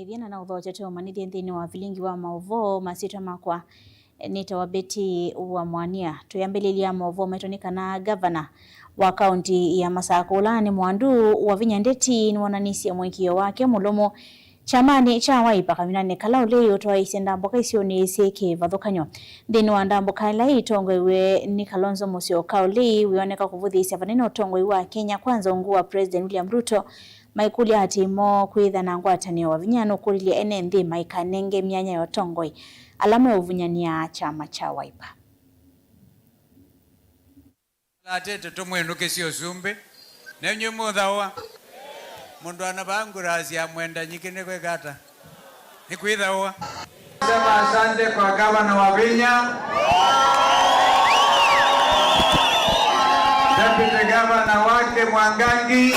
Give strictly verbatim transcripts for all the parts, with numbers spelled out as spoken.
Ĩthĩana na ũthokya tũmanyĩthye nthĩnĩ wa vilingi wa maũvoo, masyĩtwa makwa nĩtawa Betty wa Mwania. Twĩambĩlĩlya maũvoo maitũ nĩ kana ngavana wa kaũnti ya Masakũ, ũla nĩ Mwandu Wavinya Ndeti, nĩwonanisye mũĩkĩĩo wake mũlũmu kyamanĩ kya Wiper kavindanĩ kala ũlei ũtwaĩĩsye ndambũka isionĩ syĩ kĩvathũkany'o. Nthĩnĩ wa ndambũka ĩla ĩtongoew'e nĩ Kalonzo Musyoka, ũlei wĩoneka kũvũthĩĩsya vanene ũtongoi wa Kenya Kwanza, ungu wa President William Ruto, maikũlya atĩ mo kwĩtha na ngwatanĩo wa vinya nũkũlilye ene nthĩ maikanenge myanya ya ũtongoi ala meũvunyany'a kyama kya Wiper. Latĩte tũmwĩnũkĩsye ũsumbĩ. Nenyu mũthaũa. Mũndũ ana vaa ngurasi ya mwenda nyingĩ nĩ kwĩka ata? Nĩ kwĩthaũa. Sema asante kwa gavana wa Vinya. Deputy governor wake Mwangangi.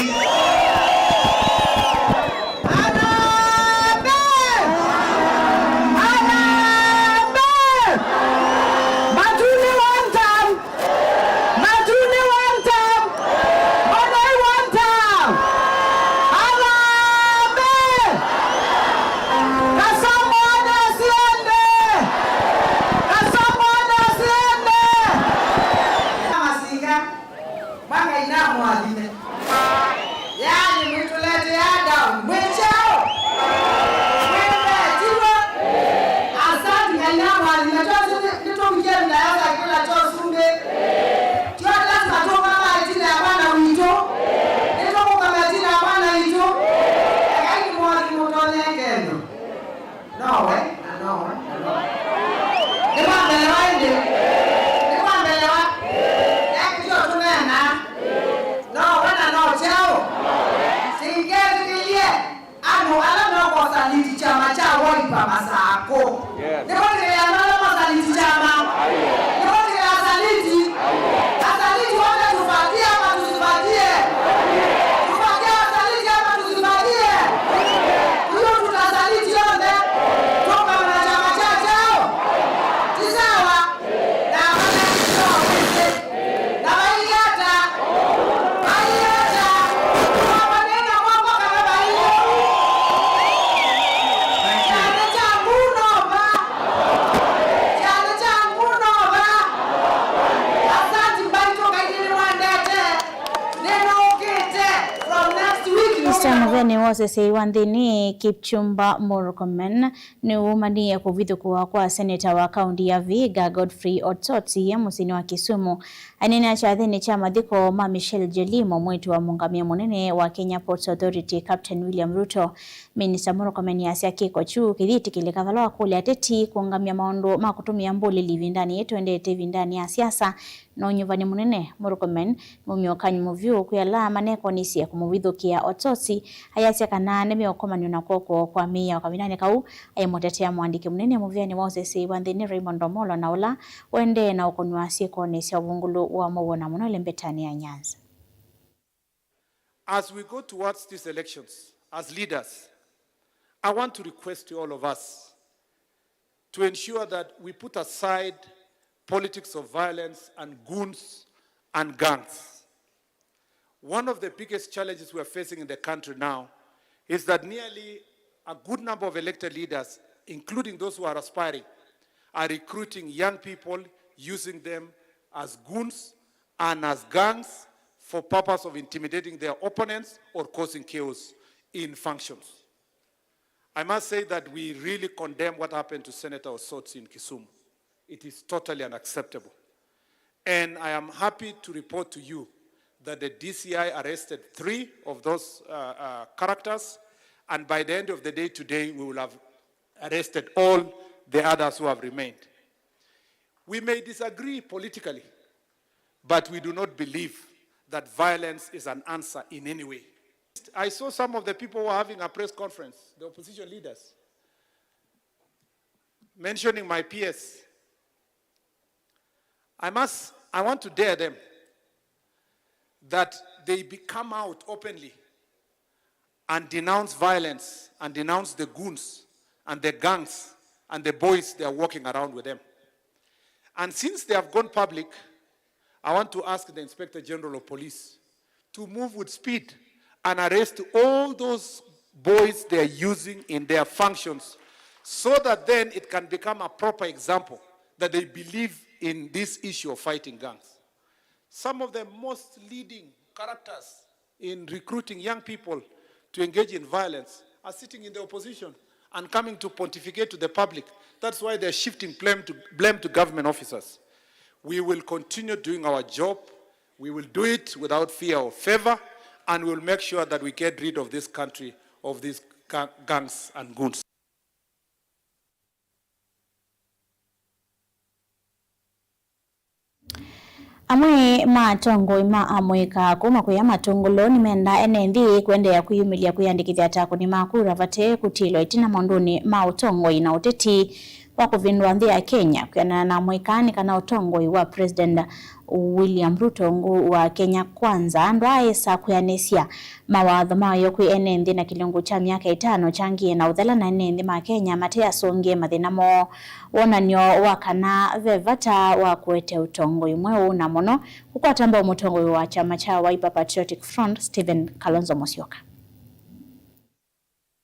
Harambee! Harambee! Matuni one time! Matuni one time! Monoi one time! Harambee! Kasongo one asiende! Kasongo one asiende! Masinga, Mwa Ngai namũathime. Yaani, mwĩtũletea down. Mwĩ kyaũ? Mwĩvetilwe. Asante, Ngai namũathime. Twasĩ nĩ-, nĩtũvikie ĩvinda ya sakĩla kya ũsumbĩ. Tyo lazima tũũngama ĩtina ya mwana witũ. Nĩtũkũngama ĩtina ya mwana witũ. Ekai nĩmũathime ũtonye ngendo. Nowe, na nowe, na nowe. Nĩmwambelewa ĩndĩ? Nĩmwambelewa? Ekĩtyo tũneena. Nowe na no kyaũ? Singethĩkĩlye andũ ala mekosaliti kyama kya Wiper Masakũ. Yes. Nĩmwĩtĩkĩlya andũ ala masaliti kyama? Nĩmwĩtĩkĩlya asaliti? Asaliti wote tupatie ama tusipatie? Tupatie asaliti ama tusipatie? Hiyo tutasaliti yonthe. Tũkamana kyama kya kyaũ? Ti sawa. Na amanyaĩĩsya wĩsĩ. Na vailyĩ ata? Vailyĩ ata? Wamanena moko kana vailyĩ? Kyana kya ngũnova. Kyana kya ngũnova. Asanti mbaitũ, Ngai nĩnĩmwendete. Nĩnũkĩte. From next week, Mister Mũveni wa ũseseĩ wa nthĩnĩ, Kipchumba Murkomen, nĩwũmanie kũvithũkĩwa kwa seneta wa kaũnti ya Vihiga, Godfrey Otsoti, e mũsyĩnĩ wa Kisumu. Aineenea kyathĩnĩ kya mathiko ma Michelle Jelimo, mwĩĩtu wa mũũngamĩe mũnene wa Kenya Ports Authority, Captain William Ruto, Minista Murkomen asya kĩko kyu kĩyĩtĩkĩlĩka vala wakũlya ateti kũũngamya maũndũ ma kũtũmĩa mbũlĩli ĩvindanĩ yĩĩ tũendete ĩvindanĩ ya siasa na ũnyuvani mũnene. Murkomen nĩwaumya ũkany'o mũvyũ kwĩ ala manekonisye kũmũvithũkĩa Otsoti, ayasya kana nĩmeũkomanw'a na kw'oko kwa mĩao kavindanĩ kau. Aimũtetea mũandĩki mũnene mũvĩanĩ wa ũseseĩ wa nthĩnĩ Raymond Omolo, na ũla ũendee na ũkũnw'a syĩkonĩ sya ũvungũlu wa mũuo na mũno ĩlembetanĩ ya Nyanza. As we go towards these elections, as leaders, I want to request to all of us to ensure that we put aside politics of violence and goons and gangs. One of the biggest challenges we are facing in the country now is that nearly a good number of elected leaders, including those who are aspiring, are recruiting young people, using them as goons and as gangs for purpose of intimidating their opponents or causing chaos in functions. I must say that we really condemn what happened to Senator Otsoti in Kisumu. It is totally unacceptable. And I am happy to report to you that the D C I arrested three of those, uh, uh, characters, and by the end of the day today, we will have arrested all the others who have remained. We may disagree politically, but we do not believe that violence is an answer in any way. I saw some of the people who are having a press conference, the opposition leaders, mentioning my P S. I must, I want to dare them that they be, come out openly and denounce violence and denounce the goons and the gangs and the boys they are walking around with them. And since they have gone public, I want to ask the Inspector General of Police to move with speed and arrest all those boys they are using in their functions, so that then it can become a proper example that they believe in this issue of fighting gangs. Some of the most leading characters in recruiting young people to engage in violence are sitting in the opposition and coming to pontificate to the public. That's why they're shifting blame to, blame to government officers. We will continue doing our job. We will do it without fear or favor, and we will make sure that we get rid of this country of these ga-, gangs and goons. Amwe ma atongoi ma amũika kuma kũya matũngũlũ nĩmenda ene nthĩ kũendeea kwĩyumĩlya kwĩyandĩkĩthya ta akũni ma kura vate kũtilwa ĩtina maũndũnĩ ma ũtongoi na ũteti wa kũvĩndũa nthĩ ya Kenya. Kwĩanana na amũika nĩ kana ũtongoi wa President William Ruto, ungu wa Kenya Kwanza, ndwaaĩsa kwĩanĩsya mawatho mayo kwĩ ene nthĩ na kĩlungu kya myaka ĩtano kyangie na ũthela, na ene nthĩ ma Kenya mate asũngĩe mathĩna moo. Wonany'o wa kana ve vata wa kũete ũtongoi mweũ, na mũno kũkwata mbau mũtongoi wa kyama kya Wiper Patriotic Front, Stephen Kalonzo Musyoka.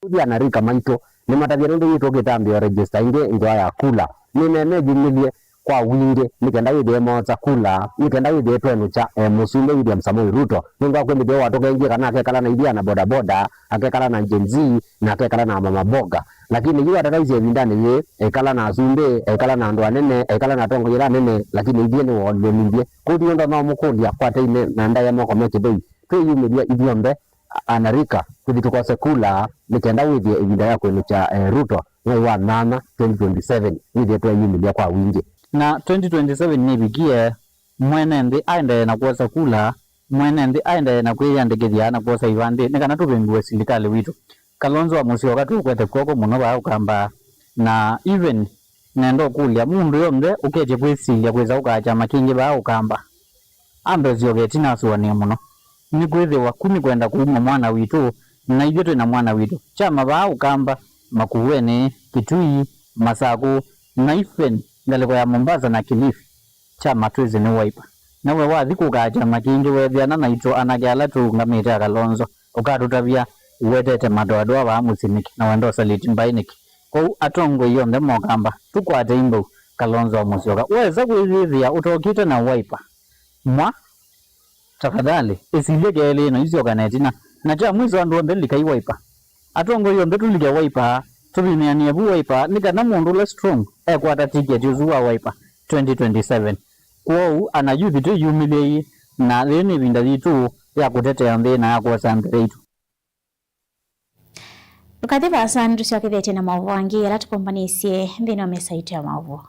Kũthi anarika maitũ nĩmatavya nũndũ yu tũkĩtambĩa register ĩngĩ nzĩa ya kula. Nĩmemeyumĩlye kwa wingĩ nĩ kenda wĩthĩe moosa kula, nĩ kenda wĩthĩe twenũkya, eh, mũsumbĩ William Samoei Ruto. Nũndũ wa kwĩmĩthĩa watũkengie kana akekala na ithyĩ ana bodaboda, akekala na Gen Z, na akekala na mama boga. Lakini yu atataisye ĩvindanĩ yĩĩ, ekala na asumbĩ, ekala na andũ anene, ekala na atongoi ala anene, lakini ithyĩ nĩwoolile nithyĩ. Kũthi ũndũ no mũkũlya kwataine na ndaĩa moko me kĩthei, twĩyumĩlya ithyonthe, anarika, tũthi tũkose kula nĩ kenda wĩthĩe ĩvinda ya kwĩnũkya, eh, Ruto mwei wa nyanya twenty twenty-seven, wĩthĩe tweyumĩlya kwa wingĩ. Na twenty twenty-seven nĩvikie, mwene nthĩ aendee na kwosa kula, mwene nthĩ aendee na kwĩyandĩkĩthya na kwosa ivandĩ nĩ kana tũvĩndũe silikalĩ witũ. Kalonzo wa Musyoka tũkwete kw'oko mũno vaa Ũkamba, na even nenda ũkũlya mũndũ yonthe ũketye kwĩsilya kwĩsa ũkaa kyama kĩngĩ vaa Ũkamba, ambe ũsyoke ĩtina asũanĩe mũno. Nĩkwĩthĩwa ku nĩ kwenda kũuma mwana witũ, na ithyĩ twĩ na mwana witũ. Kyama vaa Ũkamba, Makueni, Kitui, Masakũ, na even ngalĩko ya Mombasa na Kilifi, kyama twĩsĩ nĩ Wiper. Na we wathi kũkaa kyama kĩngĩ weethĩana naitũ anake ala tũũngamĩte a Kalonzo, ũkatũtavya ũetete madoadoa vaa mũsyĩ nĩkĩ, na wenda ũsaliti mbaĩ nĩkĩ? Kwoou atongoi onthe ma Ũkamba, tũkwatei mbau Kalonzo wa Musyoka. Wesa kwĩyĩthĩa ũtokĩte na Wiper, mwa, tafadhali, ĩsilye kelĩ na ũisyoka na ĩtina. Na kya mwiso, andũ onthe likai Wiper. Atongoi onthe tũlike Wiper, tũvimĩanĩe vu Wiper, nĩ kana mũndũ ũla strong ekwata tiketi ũsu wa Wiper twenty twenty-seven. Kwoou, ana youth twĩyumĩlyei, na yĩĩ nĩ ĩvinda yitũ ya kũtetea nthĩ na ya kwosa nthĩ yaitũ. Ndũkathi vaasa, nĩtũsyokethetye na maũvoo angĩ ala tũkombanĩsye nthĩnĩ wa mesa yitũ ya maũvoo.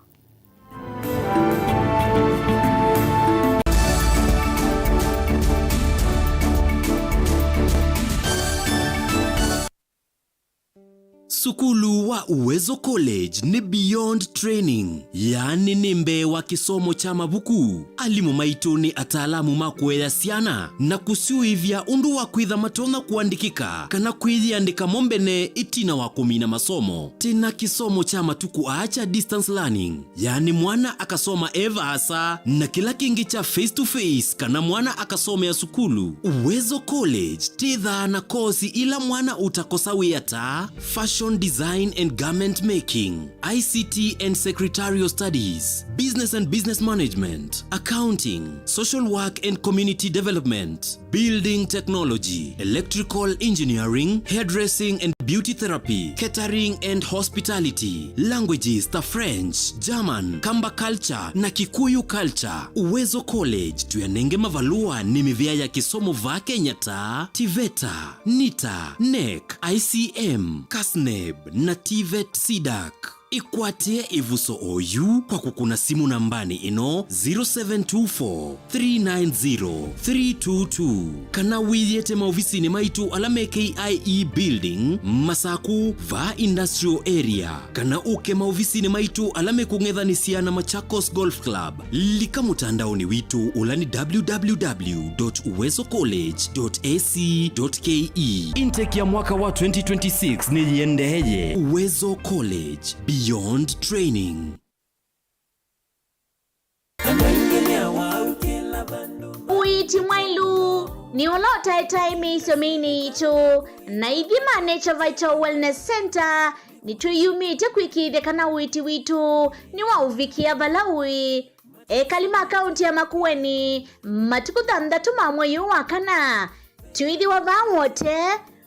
Sukulu wa Uwezo College nĩ beyond training, yaani nĩ mbee wa kĩsomo kya mavuku. Alimũ maitũ nĩ ataalamu ma kũea syana na kũsyũĩvya ũndũ wa kwĩtha matonya kũandĩkĩka kana kwĩyĩandĩka mo mbene ĩtina wa kũmina masomo. Twĩ na kĩsomo kya matukũ aa kya distance learning, yaani mwana akasoma e vaasa, na kĩla kĩngĩ kya face to face kana mwana akasomea sukulu. Uwezo College twĩthaa na kosi ila mwana ũtakosa wĩa ta fashion design and garment making, I C T and secretarial studies, business and business management, accounting, social work and community development, building technology, electrical engineering, hairdressing and beauty therapy, catering and hospitality, languages ta French, German, Kamba culture na Kikuyu culture. Uwezo College tũyanenge mavalũa nĩ mĩvĩa ya kĩsomo vaa Kenya ta TVETA, NITA, NEC, I C M, KASNEB na TVET CDAC. Ĩkwatĩe ĩvuso oyu kwa kũkũna simũ nambanĩ ĩno, zero seven two four, three nine zero, three two two, kana wĩyĩte maovisinĩ maitũ ala me K I E Building, Masaku, vaa Industrial Area, kana ũke maovisinĩ maitũ ala me kũng'ethanĩsya na Machakos Golf Club. Lika mũtandaonĩ witũ ũla nĩ www dot uwezo college dot ac dot ke. Intake ya mwaka wa twenty twenty-six nĩyĩendeeye. Uwezo College, beyond training. Ũiiti mwailu. Nĩ ũla ũtaetae mĩisyo mĩinĩ yitũ, na ithima Nature Vital Wellness Center nĩtwĩyumĩtye kwĩkĩĩthya kana ũiiti witũ nĩwaũvikĩa vala ũĩ. Ekali ma kaũntĩ ya Makueni, matukũ thanthatũ ma mwei ũyũ wa kana, twĩthĩwa vaa Wote,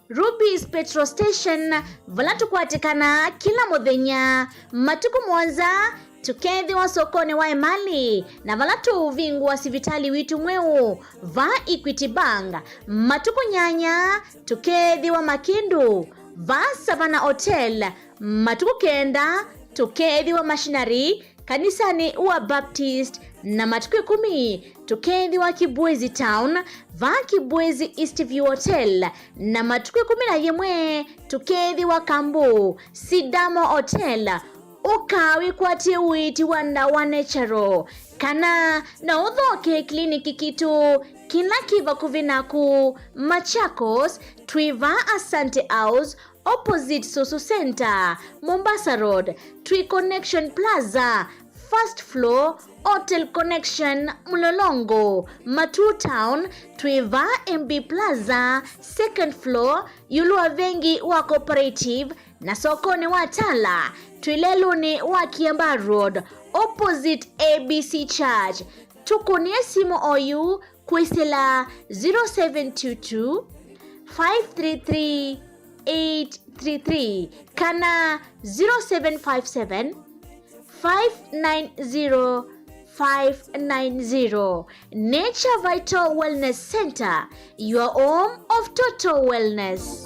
Ruby's Petrol Station, vala tũkwatĩkanaa kĩla mũthenya. Matukũ mũonza, tũkethĩwa sokonĩ wa Emali, na vala tũũvingũa sivitalĩ witũ mweũ, vaa Equity Bank. Matukũ nyanya, tũkethĩwa Makindu, vaa Savannah Hotel. Matukũ kenda, tũkethĩwa Machinery, kanisanĩ wa Baptist, na matukũ ĩkũmi tũkethĩwa Kibwezi Town, vaa Kibwezi East View Hotel, na matukũ ĩkũmi na yĩmwe tũkethĩwa Kambu, Sidamo Hotel. Ũka wĩkwatye ũiiti wa ndawa natural, kana no ũthooke kliniki kitũ kĩla kĩ vakuvĩ naku. Machakos, twĩ vaa Asante House, opposite Susu Center, Mombasa Road, twĩ Connection Plaza, first floor, Hotel Connection, Mlolongo. Matuu Town, twĩ vaa M B Plaza, second floor, ĩũlũ wa vengi wa Cooperative, na sokonĩ wa Tala, twĩ lelũnĩ wa Kiambaa Road, opposite A B C Church. Tũkũnĩe simũ oyu kwĩsĩla zero seven two two, five three three, eight three three kana zero seven five seven, five nine zero, five nine zero. Nature Vital Wellness Center, your home of total wellness.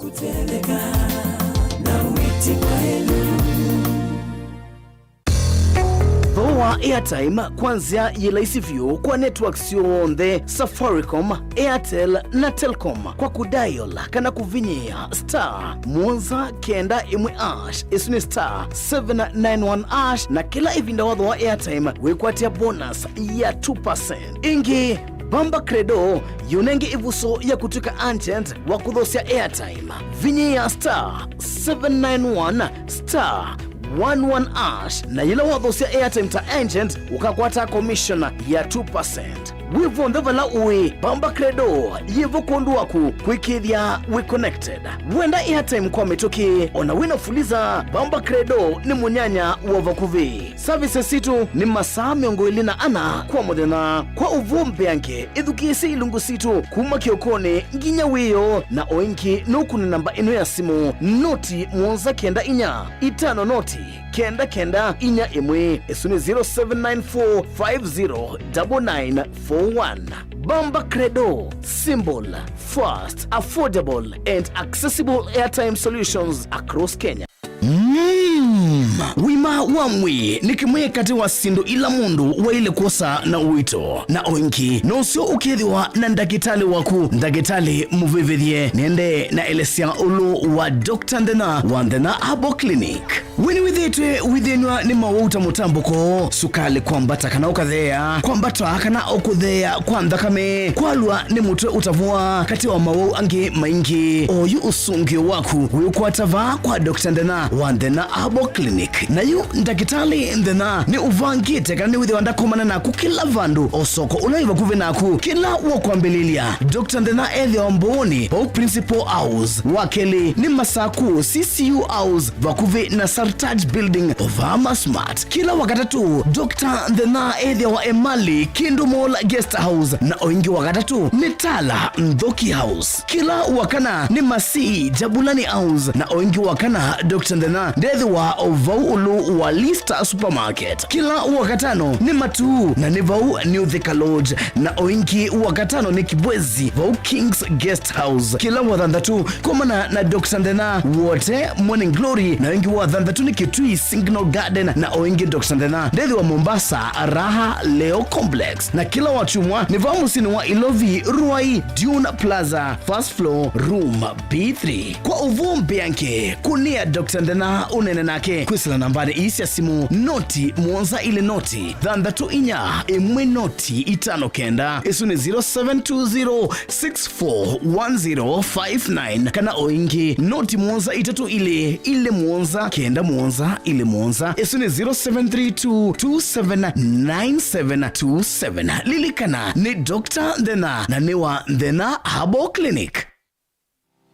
Thooa airtime kwa nzĩa yĩ laisi vyũ kwa network syonthe, Safaricom, Airtel na Telcom, kwa kũdial kana kũvinyĩĩa star mũonza kenda ĩmwe hash, ĩsu nĩ star seven nine one hash, na kĩla ĩvinda wathooa airtime wĩkwatĩa bonus ya two percent. Ĩngĩ, Bamba Credo yĩũnenge ĩvuso ya kũtw'ĩka agent wa kũthosya airtime. Vinyĩĩa star seven nine one star one one hash, na yĩla wathosya airtime ta agent, ũkakwata commission ya two percent. Wĩ vonthe vala ũĩ, Bamba Credo yĩvo kwondũ waku kwĩkĩĩthya wĩ connected. Wenda airtime kwa mĩtũkĩ, ona wĩna Fuliza, Bamba Credo nĩ mũnyanya wa vakuvĩ. Services sitũ nĩ masaa mĩongo ĩlĩ na ana kwa mũthenya. Kwa ũvoo mbeange, ĩthukĩĩsye ilungu sitũ kuma kĩokonĩ nginya wĩoo, na o ĩngĩ nũkũne namba ĩno ya simũ, noti mũonza kenda inya, itano noti, kenda kenda inya ĩmwe. Ĩsu nĩ zero seven nine four five zero double nine four one. Bamba Credo, simple, fast, affordable and accessible airtime solutions across Kenya. Mm. Ũima wa mwĩĩ nĩ kĩmwe katĩ wa syĩndũ ila mũndũ waĩle kwosa na ũito, na o ĩngĩ nũseo ũkethĩwa na ndakĩtalĩ waku, ndakĩtalĩ mũvĩvĩthye. Nĩendee na elesya ũlũ wa Doctor Nthena wa Nthena Herbal Clinic. We nĩwĩthĩĩtwe wĩthĩnw'a nĩ mawau ta mũtambũko, sukalĩ kwambata kana ũkatheea, kwambata kana ũkũtheea kwa nthakame, kwalwa nĩ mũtwe ũtavũa, katĩ wa mawau angĩ maingĩ? Oyu ũsũngĩo waku wĩũkwata vaa kwa Doctor Nthena wa Nthena Herbal Clinic. Na yu ndakĩtalĩ Nthena nĩ ũvangĩte kana nĩwĩthĩwa ndakomana naku kĩla vandũ, o soko ũla wĩ vakuvĩ naku. Kĩla wakwambĩlĩlya, Doctor Nthena ethĩawa Mbooni, vau Principal House. Wa kelĩ nĩ Masaku, C C U House, vakuvĩ na Sartaj Building, o vaa Masmart. Kĩla Wakatatũ, Doctor Nthena ethĩawa Emali, Kindu Mall Guest House, na o ĩngĩ Wakatatũ nĩ Tala Nthoki House. Kĩla Wakana nĩ Masii, Jabulani House, na o ĩngĩ Wakana, Doctor Nthena ndethĩwa o vau ũlũ wa Lista Supermarket. Kĩla Wakatano nĩ Matuu, na nĩ vau New Thika Lodge, na o ĩngĩ Wakatano nĩ Kibwezi, vau King's Guest House. Kĩla Wathanthatũ, komana na Doctor Nthena Wote, Morning Glory, na o ĩngĩ Wathanthatũ nĩ Kitui Signal Garden, na o ĩngĩ Doctor Nthena ndethĩwa Mombasa, Raha Leo Complex. Na kĩla Wakyumwa nĩ vaa mũsyĩnĩ wa Ilovi, Ruai, Dune Plaza, first floor, room B three. Kwa ũvoo mbeange, kũnĩa Doctor Nthena ũneene nake kwĩsĩla nambanĩ ii sya simũ, noti mũonza ilĩ noti, thanthatũ inya, ĩmwe noti, itano kenda. Ĩsu nĩ zero seven two zero six four one zero five nine, kana o ĩngĩ, noti mũonza itatũ ilĩ, ilĩ mũonza kenda. mũonza ilĩ mũonza. Ĩsu nĩ zero seven three two two seven nine seven two seven. Lilikana, nĩ Doctor Nthena na nĩ wa Nthena Herbal Clinic.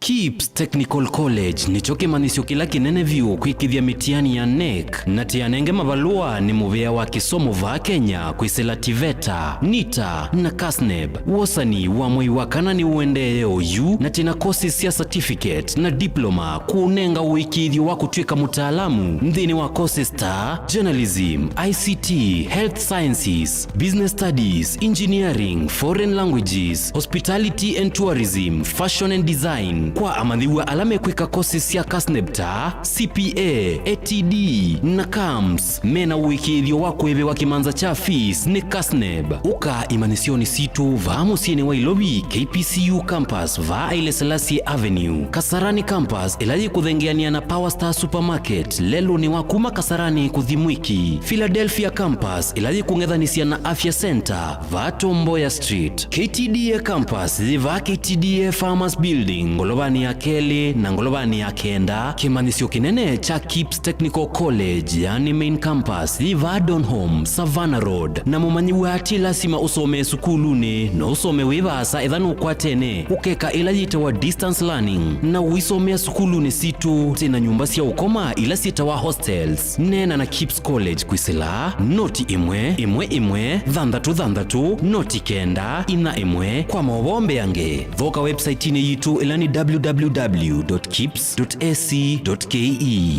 KIPS Technical College nĩkyo kĩmanyĩsyo kĩla kĩnene vyũ kwĩkĩthya mĩtiani ya NEC, na tĩanenge mavalũa nĩ mũvĩa wa kĩsomo vaa Kenya kwĩsĩla TVETA, NITA, na KASNEB. Wosani wa mwei wa kana nĩũendee oyu, na twĩna courses sya certificate na diploma kũũnenga ũĩkĩĩthyo wa kũtw'ĩka mũtaalamu nthĩnĩ wa courses ta journalism, ICT, health sciences, business studies, engineering, foreign languages, hospitality and tourism, fashion and design. Kwa amanyĩw'a ala mekwĩka courses sya KASNEB ta CPA, ATD, na CAMS, mena ũĩkĩĩthyo wa kũĩvĩwa kĩmanza kya fees nĩ KASNEB. Ũka imanyĩsyonĩ sitũ vaa mũsyĩnĩ wa Ilovi, KPCU campus vaa Haile Selassie Avenue, Kasarani campus ĩla yĩkũthengeanĩa na Power Star Supermarket lelũnĩ wa kuma Kasarani kũthi Mwiki, Philadelphia campus ĩla yĩkũng'ethanĩsya na Afya Center vaa Tom Mboya Street, KTDA campus yĩ vaa KTDA Farmers Building ngolovanĩ ya kelĩ na ngolovanĩ ya kenda. Kĩmanyĩsyo kĩnene kya KIPS Technical College, yani main campus, yĩ vaa Donholm, Savannah Road. Na mũmanyĩw'a ti lasima ũsomee sukulunĩ, no ũsome wĩ vaasa ethĩwa nũkwatene ũkeka ĩla yĩtawa distance learning, na ũisomea sukulunĩ sitũ. Twĩna nyũmba sya ũkoma ila syĩtawa hostels. Neena na KIPS College kwĩsĩla noti ĩmwe ĩmwe ĩmwe thanthatũ thanthatũ noti kenda inya ĩmwe. Kwa maũvoo mbeange, thoka website-inĩ yitũ ĩla nĩ www.kips.ac.ke.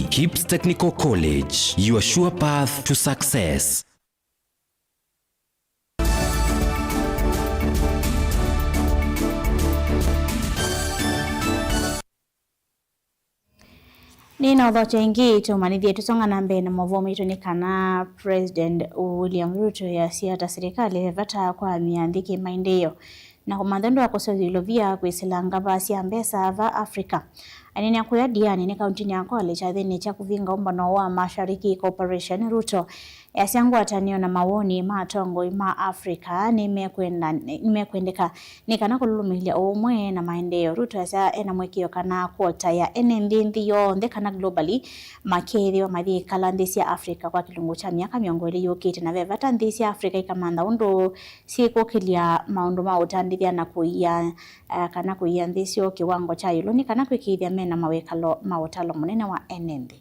KIPS Technical College, your sure path to success. Nĩnaũthokya ĩngĩ, tũmanyĩthye tũsonga na mbee na maũvoo maitũ, nĩ kana President William Ruto easya ta silikalĩ ve vata kwa amĩa nthĩ kĩmaendeeo na kũmantha ũndũ wa kũseũvya ilovia kwĩsĩla ngavaa sya mbesa va Africa. Aneenea kũya Diani nĩ kauntinĩ ya Kwale kyathĩnĩ kya kũvinga ũmbano wa Mashariki Cooperation, Ruto easya ngwatanĩo na mawoni ma atongoi ma Africa nĩmekwenda, nĩmekwendeka nĩ kana kũlũlũmĩĩlya ũũmwe na maendeeo. Ruto easya ena mũĩkĩĩo kana kwota ya ene nthĩ, nthĩ yonthe kana globally, makeethĩwa mayĩkala nthĩ sya Africa kwa kĩlungu kya myaka mĩongo ĩlĩ yũkĩte, na ve vata nthĩ sya Africa ikamantha ũndũ syĩkũkĩlya maũndũ ma ũtandĩthya na kũia, eh, kana kũia nthĩ syoo kĩwango kya ĩũlũ nĩ kana kwĩkĩĩthya mena mawĩkalo ma ũtalo mũnene wa ene nthĩ.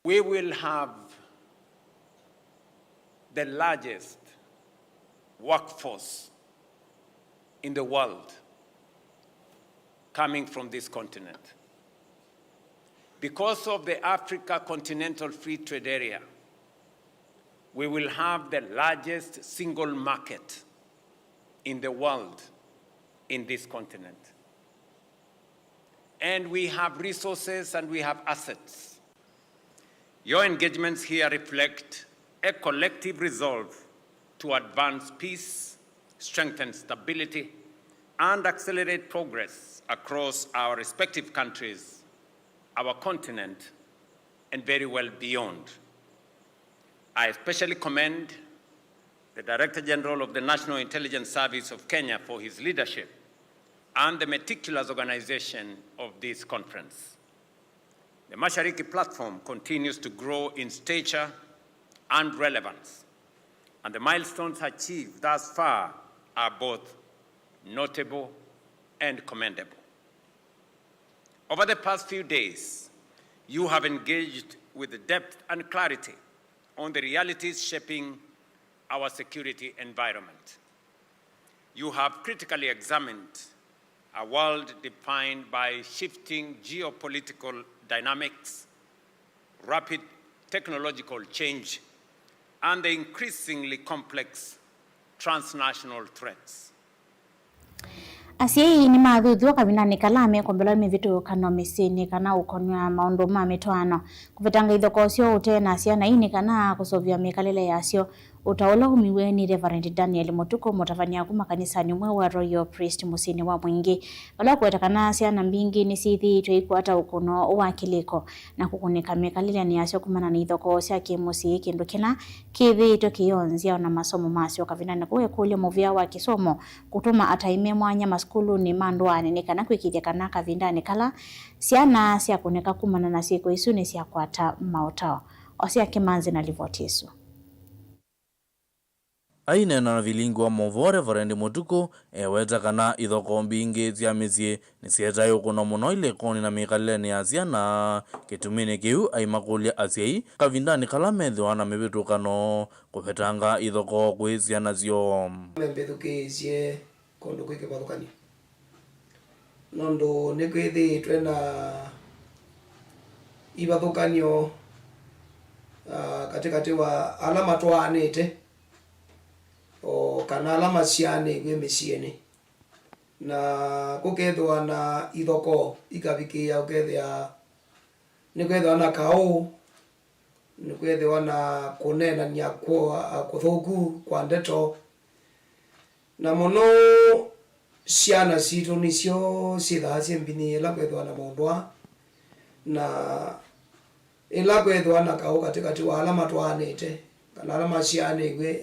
We will have the largest workforce in the world coming from this continent. Because of the Africa Continental Free Trade Area, we will have the largest single market in the world in this continent. And we have resources and we have assets. Your engagements here reflect a collective resolve to advance peace, strengthen stability, and accelerate progress across our respective countries, our continent, and very well beyond. I especially commend the Director General of the National Intelligence Service of Kenya for his leadership and the meticulous organization of this conference. The Mashariki platform continues to grow in stature and relevance, and the milestones achieved thus far are both notable and commendable. Over the past few days, you have engaged with depth and clarity on the realities shaping our security environment. You have critically examined a world defined by shifting geopolitical dynamics, rapid technological change, and the increasingly complex transnational threats. Asyai nĩmathuthw'a kavindanĩ kala mekũmbĩlwa mĩvĩtũkano mĩsyĩnĩ kana ũkonw'a maũndũ ma mĩtwaano, kũvetanga ithokoo syoo ũtee na syana ii nĩ kana kũseũvya mĩkalĩle yasyo. Ũtao ũla waumiw'e nĩ Reverend Daniel Mũtukũ, mũtavany'a kuma kanisanĩ ũmwe wa Royal Priest mũsyĩnĩ wa Mwingĩ, vala ũkũweta kana syana mbingĩ nĩsyĩthĩĩtwe ikwata ũkũno wa kĩlĩko na kũkũnĩka mĩkalĩlenĩ yasyo kumana na ithokoo sya kĩ-mũsyĩ, kĩndũ kĩla kĩthĩĩtwe kĩyonzya o na masomo masyo. Kavindanĩ kau ekũlya mũvĩa wa kĩsomo kũtũma atai me mwanya masukulunĩ ma ndũanĩ nĩ kana kwĩkĩĩthya kana kavindanĩ kala syana syakũnĩka kumana na syĩko isu nĩsyakwata maũtao. Osea Kĩmanzi na livoti ĩsu. Aineena na vilingi wa maũvoo, Reverend Mũtukũ eweta kana ithokoo mbingĩ sya mĩsyĩ nĩsyetae ũkũno mũno ilĩkonĩ na mĩkalĩlenĩ ya syana, kĩtuminĩ kĩu aimakũlya asyai kavindanĩ kala methĩwa na mĩvĩtũkano kũvetanga ithokoo kwĩ syana syoo. Membĩthukĩĩsye kũndũ kwĩ kĩvathũkany'o, nũndũ nĩkwĩthĩĩtwe na ivathũkany'o, ah, katĩkatĩ wa ala matwaanĩte, o kana ala masyaanĩw'e mĩsyĩnĩ, na kũkethĩwa na ithokoo ikavikĩĩa ũkethĩa nĩkwethĩwa na kaũ, nĩkwĩthĩwa na kũneenany'a kũ-, kũthũku kwa ndeto, na mũno syana sitũ nĩsyo syĩthaa syĩ mbinyĩ ĩla kwĩthĩwa na maũndũ aa, na ĩla kwĩthĩwa na kaũ katĩkatĩ wa ala matwaanĩte kana ala masyaanĩw'e,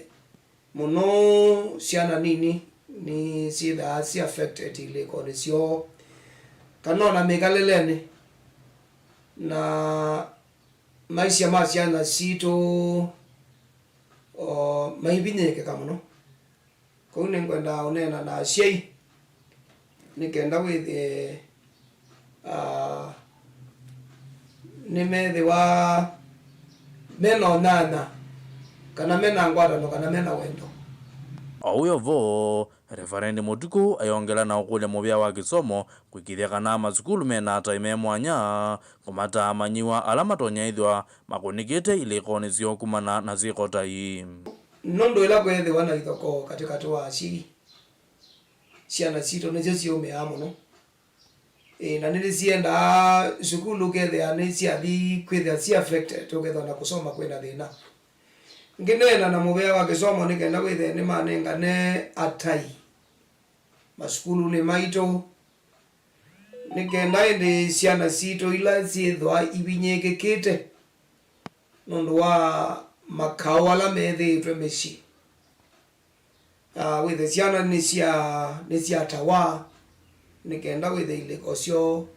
mũno syana nini nĩsyĩthaa syĩ affected ilĩkonĩ syoo kana ona mĩkalĩlenĩ, na maisha ma syana sitũ, o, maivinyĩĩkĩka mũno. Kwoou nĩngwenda ũneena na asyai nĩ kenda wĩthĩe, ah, nĩmethĩwa me na ũnyanya, kana me na ngwatanĩo, kana me na wendo. O wĩ o vo, Reverend Mũtukũ ayongela na ũkũlya mũvĩa wa kĩsomo kwĩkĩĩthya kana masukulu me na atai me mwanya kũmataa amanyĩw'a ala matonya ĩthĩwa makũnĩkĩte ilĩkonĩ syoo kumana na syĩko ta ii. Nũndũ ĩla kweethĩwa na ithokoo katĩkatĩ wa asyai, syana sitũ nĩsyo syĩũmĩaa mũno. Ĩĩ, na nĩnĩsyendaa sukulu ũkethĩa nĩsyathi kwĩthĩa si affected, ũkethĩa na kũsoma kwĩ na thĩna. Ngĩneena na mũvea wa kĩsomo nĩ kenda wĩthĩe nĩmanengane atai masukulunĩ maitũ, nĩ kenda ĩndĩ syana sitũ ila syĩthwa ivinyĩĩkĩkĩte nũndũ wa makaũ ala methĩĩtwe mĩsyĩ, ah, wĩthe syana nĩsya-, nĩsyatawa, nĩ kenda wĩthe ilĩko syoo,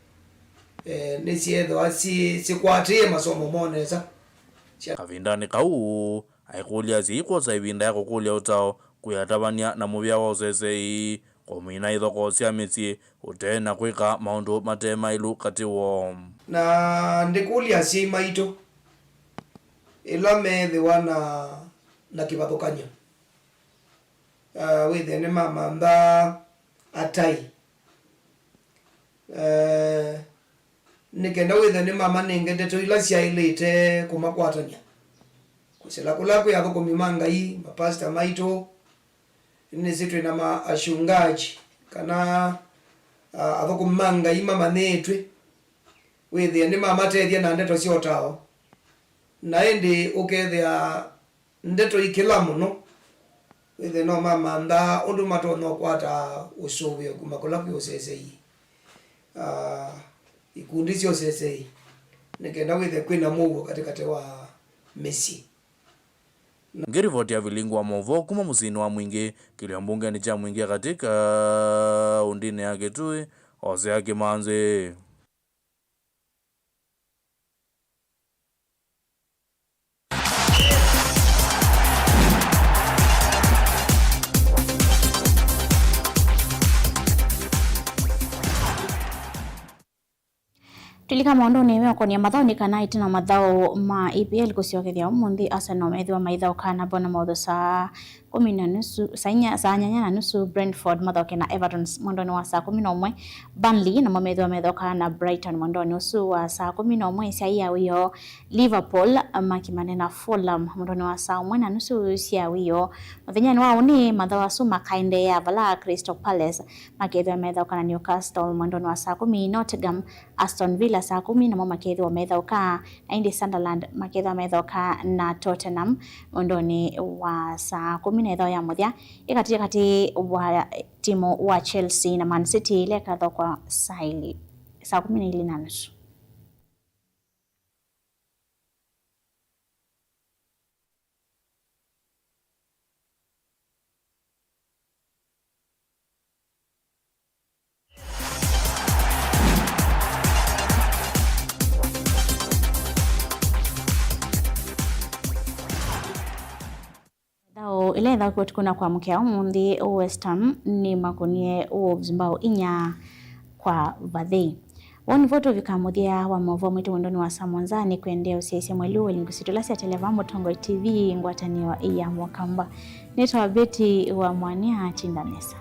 eh, nĩsyeethĩwa syĩ-, syĩkwatĩĩe masomo moo nesa. Sya- Kavindanĩ kau, aikũlya asyai kwosa ĩvinda ya kũkũlya ũtao kwĩ atavany'a na mũvĩa wa ũseseĩ, kũmina ithokoo sya mĩsyĩ, ũtee na kwĩka maũndũ mate maĩlu katĩ woo. Na ndĩkũlya asyai maitũ, ĩla meethĩwa na, na kĩvathũkany'o, ah, wĩthĩe nĩmamantha atai, eh, nĩ kenda wĩthĩe nĩmamanenge ndeto ila syaĩlĩte kũmakwatany'a. Kũsĩla kũla kwĩ athũkũmi ma Ngai, mapasita maitũ, nĩsĩ twĩ na ma ashungaji, kana, ah, athũkũmi ma Ngai mamanyĩĩtw'e, wĩthĩe nĩmamatethya na ndeto sya ũtao. Na ĩndĩ ũkethĩa ndeto ikĩla mũno, wĩthĩe no mamantha ũndũ matonya ũkwata ũsũvĩo kuma kũla kwĩ ũseseĩ, ah, ikundi sya ũseseĩ, nĩ kenda wĩthĩe kwĩna mũuo katĩkatĩ wa mĩsyĩ. Ngĩrivoti ya vilingi wa maũvoo kuma mũsyĩnĩ wa Mwingĩ, kĩlio mbungenĩ kya Mwingĩ ya Katĩ kaũndĩnĩ ya Kitui, Osea Kĩmanzi. Tũlika maũndũnĩ meũkonia mathaũ nĩ kana ĩtina mathaũ ma E P L kũsyokethya ũmũnthĩ, Arsenal methĩwa maithaũkaa na Bournemouth saa kũmi na nusu, saa inya, saa nyanya na nusu, Brentford mathaũke na Everton mwendonĩ wa saa kũmi na ũmwe. Burnley namo methĩwa methaũka na Brighton mwendonĩ ũsu wa saa kũmi na ũmwe. Syaĩ ya wĩoo, Liverpool makĩmane na Fulham mwendonĩ wa saa ũmwe na nusu sya wĩoo. Mũthenyanĩ wa ũnĩ, mathaũ asu makaendeea vala Crystal Palace makethĩwa methaũka na Newcastle mwendonĩ wa saa kũmi. Nottingham, Aston Villa saa kũmi namo makethĩwa methaũka, na ĩndĩ Sunderland makethĩwa methaũka na Tottenham mwendonĩ wa saa kũmi. Na ĩthaũ ya mũthya ĩ katĩ katĩ wa timu wa Chelsea na Man City, ĩla ĩkathaũkwa saa ilĩ, saa kũmi na ilĩ na nusu. Ĩthaũ ĩla ĩthaũkiwe ũtukũ na kwamũkĩa ũmũnthĩ, West Ham nĩmakũnie Wolves mbao inya kwa vathei. Woni vo tũvika mũthya wa maũvoo maitũ mwendonĩ wa saa mũonza. Nĩkwendee ũsyaĩĩsya mwelũ wa ilungu sitũ ila syateleva Mũtongoi T V, ngwatanĩo ya Mũkamba. Nĩtawa Betty wa Mwania, tinda nesa.